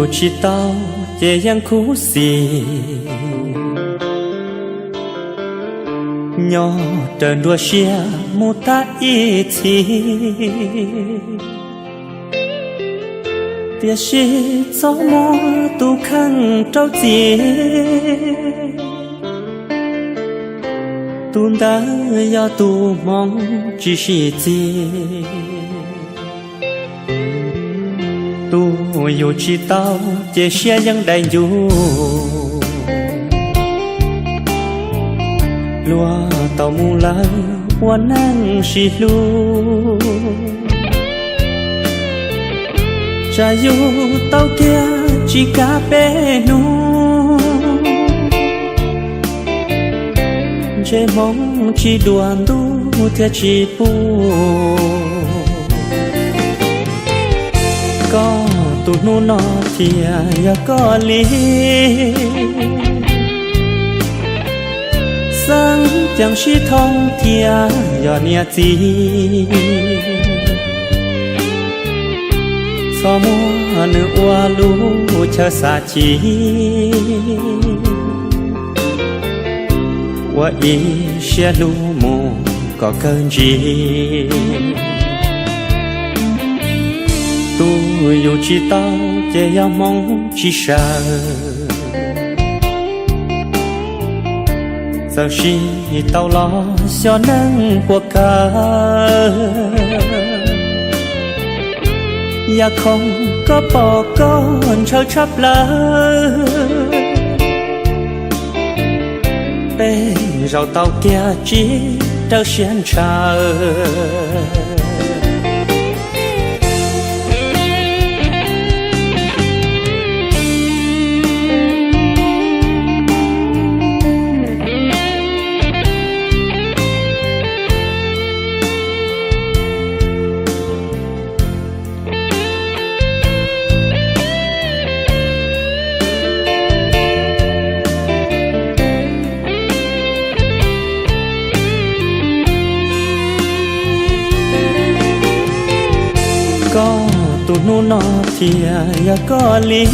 Yus tsis tau ces yeej khuv xim, nyob raws nruab siab mus tag ib txhis. Tiam sis txhob muab tus kheej rau txim, tus ntawd yog tus hmoov tsis sib txig. Tus yus tsis tau ces siab yeej dai ncuv, luag tau mus lawm ua neej sib hlub. Tsam yus tau kiag tsis kav peb hnub, ntsej hmoov tsis dua ntuj thiaj tsis pub. Koj tus hnub no thiaj yog koj li, xeeb ceem sib thooj thiaj yog niam txiv. Txhob muab nws ua lub chaw xav ci, ua ib siab hlub mus kom kawg ntsis. Tus yus tsis tau ces yog hmoov tsis sawv, txawm sis tau los xyov neej puas kawg. Yam khoom koj pom koj ntshaw tshaj plaws, peb zaum tau kiag tsis raws siab ntshaw. Koj tus hnub no thiaj yog koj li,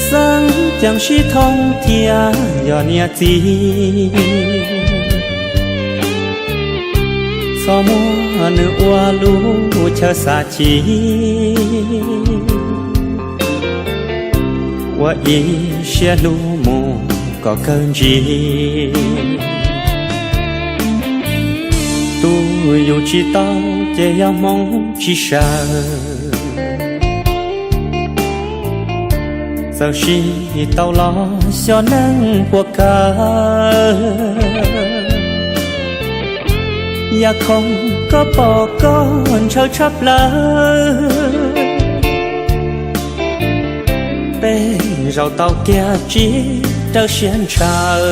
xeeb ceem sib thooj thiaj yog niam txiv. Txhob muab nws ua lub chaw xav ci, ua ib siab hlub mus kom kawg ntsis. Tus yus tsis tau ces yog hmoov tsis sawv, txawm sis tau los xyov neej puas kawg. Yam khoom koj pom koj ntshaw tshaj plaws, peb zaum tau kiag tsis raws siab ntshaw.